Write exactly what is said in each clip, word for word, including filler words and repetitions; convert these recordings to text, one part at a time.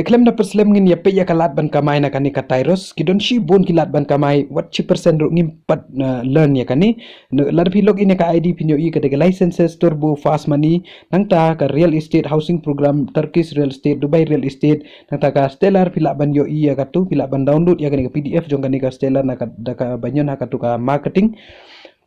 Khlem da pyrslem ngin ïa peit ïa ka lad ban kamai na kane ka Tyros, ki don shibun ki lad ban kamai, wat shi percent ruh ngim pat, uh, learn ïa kane. Lada phi log in ïa ka I D phin ïohi ka dei ka licenses, turbo, fast money, nangta ka real estate, housing program, Turkish real estate, Dubai real estate, nangta ka Stellar phi lah ban ïohi ïa katu, phi lah ban download ïa kane ka P D F jong kane ka Stellar na ka, da kaba ñion ha katu ka marketing.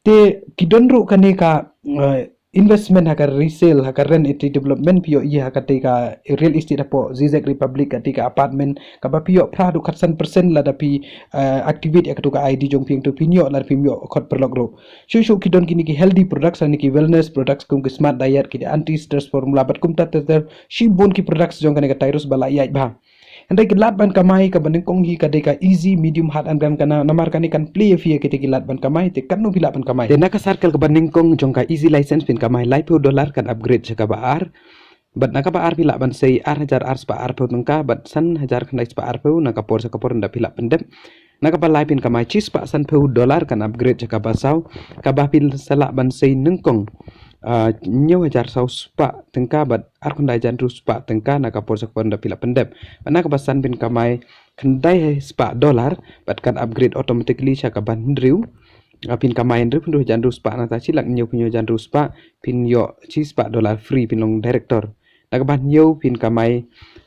Te ki don ruh kane ka, uh, investment ha ka resale, ha ka rent ïa development phi ïohi ha kata ka real estate hapoh Zizek Republic, kata ka apartment, kaba phi ïoh phra haduh khatsan percent lada phi, uh, activate ïa katu ka I D jong phi, ïa katu phin ïoh lada phim ïoh khot paralok ruh. Shuh shuh ki don kine ki healthy products, kine ki wellness products kum ki smart diet, ki anti stress formula, bad kumta ter ter, shibun ki products jong kane ka Tyros ba la ïaid bha. Hynrei ka lad ban kamai kaba nyngkong hi ka dei ka easy, medium, hard and grand, ka na, namar kane kan plie ïa phi ïa kita ki lad ban kamai, te katno phi lah ban kamai. Te na ka circle kaba nyngkong jong ka easy license phin kamai laiphew dollar, kan upgrade sha kaba ar. Bad na kaba ar phi lah ban sei ar hajar ar spah arphew tyngka, bad san hajar khyndai spah arphew na ka por sha ka por ynda phi lah pyndep. Na kaba lai phin kamai shi spah sanphew dollar, kan upgrade sha kaba saw, kaba phin sa lah ban sei nyngkong, ah, hynñiew hajar saw spah tyngka bad ar khyndai hajar hynriew spah tyngka na ka por sha ka por ynda phi lah pyndep. Bad na kaba san phin kamai khyndai spah dollar, bad kan upgrade automatically sha kaba hynriew. Ah, phin kamai hynriew phew hynriew hajar hynriew spah, nangta shi lak hynñiew phew hynñiew hajar hynriew spah, phin ïoh shi spah dollar free, phin long director. Na kaba hynñiew phin kamai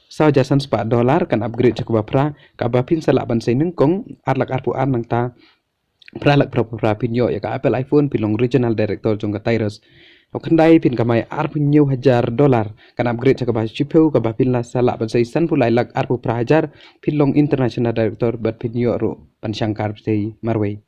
saw hajar san spah dollar, kan upgrade sha kaba phra, kaba phin sa lah ban sei nyngkong ar lak arphew ar, nangta phra lak phra phew phra phin ïoh ïa ka Apple iPhone, phin long regional director jong ka Tyros. Kaba khyndai phin kamai arphew hynñiew hajar dollar, kan upgrade sha kaba shiphew, kaba phin la sa lah ban sei sanphew lai lak arphew phra hajar, phin long international director bad phin ïoh ruh ban shang kar pyrthei marwei.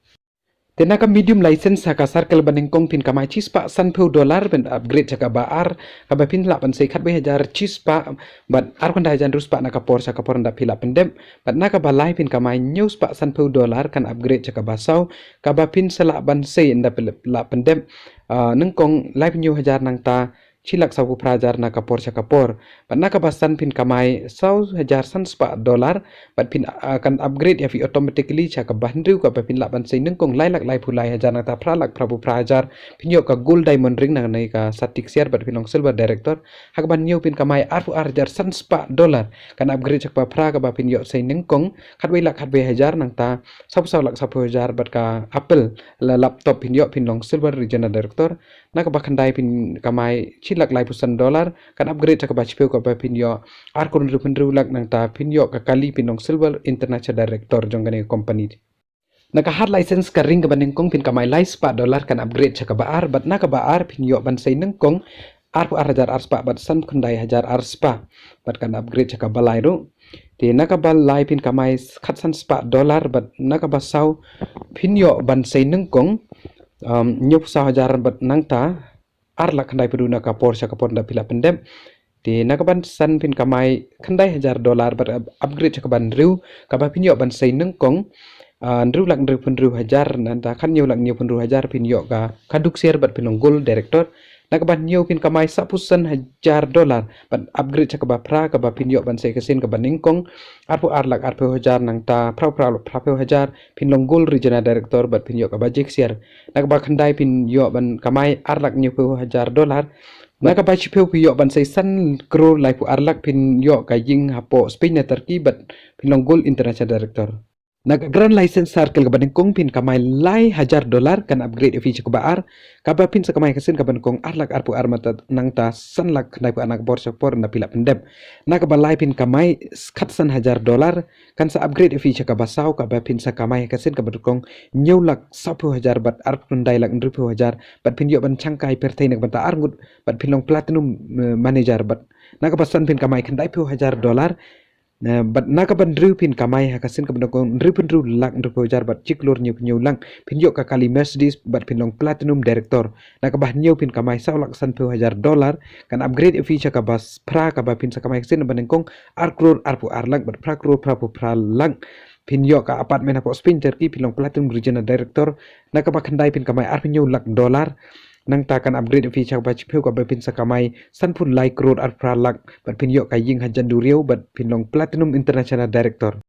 Te na ka medium license ha ka circle ba nyngkong phin kamai shi spah sanphew dollar, phin upgrade sha kaba ar, kaba phin lah ban sei khatwei hajar shi spah bad ar khyndai hajar hynriew spah na ka por sha ka por ynda phi lah pyndep. Bad na kaba lai phin kamai hynñiew spah sanphew dollar, kan upgrade sha kaba saw, kaba phin sa lah ban sei ynda phi lah pyndep, ah, nyngkong laiphew hynñiew hajar, nangta shi lak saw phew phra hajar na ka por sha ka por. Bad na kaba san phin kamai saw hajar san spah dollar, bad phin, ah, kan upgrade ïa phi automatically sha kaba hynriew, kaba phin lah ban sei nyngkong lai lak laiphew lai hajar, nangta phra lak phra phew phra hajar, phin ïoh ka gold diamond ring, nangne ka sa tik siar, bad phin long silver director. Ha kaba hynñiew phin kamai arphew ar hajar san spah dollar, kan upgrade sha kaba phra, kaba phin ïoh sei nyngkong khatwei lak khatwei hajar, nangta saw phew saw lak saw phew hajar, bad ka Apple la laptop phin ïoh, phin long silver regional director. Na kaba khyndai phin kamai shi lak laiphew san dollar, kan upgrade sha kaba shiphew, kaba phin ïoh ar klur hynriew phew hynriew lak, nangta phin ïoh ka kali, phin long silver international director jong kane ka company. Na ka hard license ka ring kaba nyngkong phin kamai lai spah dollar, kan upgrade sha kaba ar, bad na kaba ar phin ïoh ban sei nyngkong arphew ar hajar ar spah bad san khyndai hajar ar spah, bad kan upgrade sha kaba lai ruh. Te na kaba lai phin kamai khatsan spah dollar, bad na kaba saw phin ïoh ban sei nyngkong, um, hynñiew phew saw hajar bad nangta ar lak khyndai phew hynriew na ka por sha ka por ynda phi lah pyndep. Te na kaba san phin kamai khyndai hajar dollar bad up-, upgrade sha kaba hynriew, kaba phin ïoh ban sei nyngkong, ah, hynriew lak hynriew phew hynriew hajar, nangta khathynñiew lak hynñiew phew hynriew hajar phin ïoh ka, ka duk siar bad phin long gold director. Na kaba hynñiew phin kamai saw phew san hajar dollar bad upgrade sha kaba phra, kaba phin ïoh ban sei ka sien kaba nyngkong arphew ar lak arphew hajar, nangta phra phew phra lak phra phew hajar, phin long gold regional director bad phin ïoh kaba jik siar. Na kaba khyndai phin ïoh ban kamai ar lak hynñiew phew hajar dollar. Na kaba shiphew phin ïoh ban sei san klur laiphew ar lak, phin ïoh ka ïing hapoh Spain ne Turkey bad phin long gold international director. Na ka grand license circle kaba nyngkong phin kamai lai hajar dollar, kan upgrade ïa phi sha kaba ar, kaba phin sa kamai ka sien kaba nyngkong ar lak arphew ar, nangta san lak khyndai phew ar na ka por sha ka por ynda phi lah pyndep. Na kaba lai phin kamai khatsan hajar dollar, kan sa upgrade ïa phi sha kaba saw, kaba phin sa kamai ka sien kaba nyngkong hynñiew lak saw phew hajar bad arphew khyndai lak hynriew phew hajar, bad phin ïoh ban shang kai pyrthei na ka bynta ar ngut, bad phin long platinum, eh, manager, bad na kaba san phin kamai khyndai phew hajar dollar, eh, bad na kaba hynriew phin kamai ha ka sien kaba nyngkong hynriew phew hynriew lak hynriew phew hajar bad shi klur hynñiew phew hynñiew lak, phin ïoh ka kali Mercedes bad phin long platinum director. Na kaba hynñiew phin kamai saw lak san phew hajar dollar, kan upgrade ïa phi sha kaba phra, kaba phin sa kamai ka sien kaba nyngkong ar klur arphew ar lak bad phra klur phra phew phra lak, phin ïoh ka apartment hapoh Spain Turkey, phin long platinum regional director. Na kaba khyndai phin kamai arphew hynñiew lak dollar, nangta kan upgrade ïa phi sha kaba shiphew, kaba phin sa kamai sanphew lai klur arphew phra lak bad phin ïoh ka ïing hajan duriaw bad phin long platinum international director.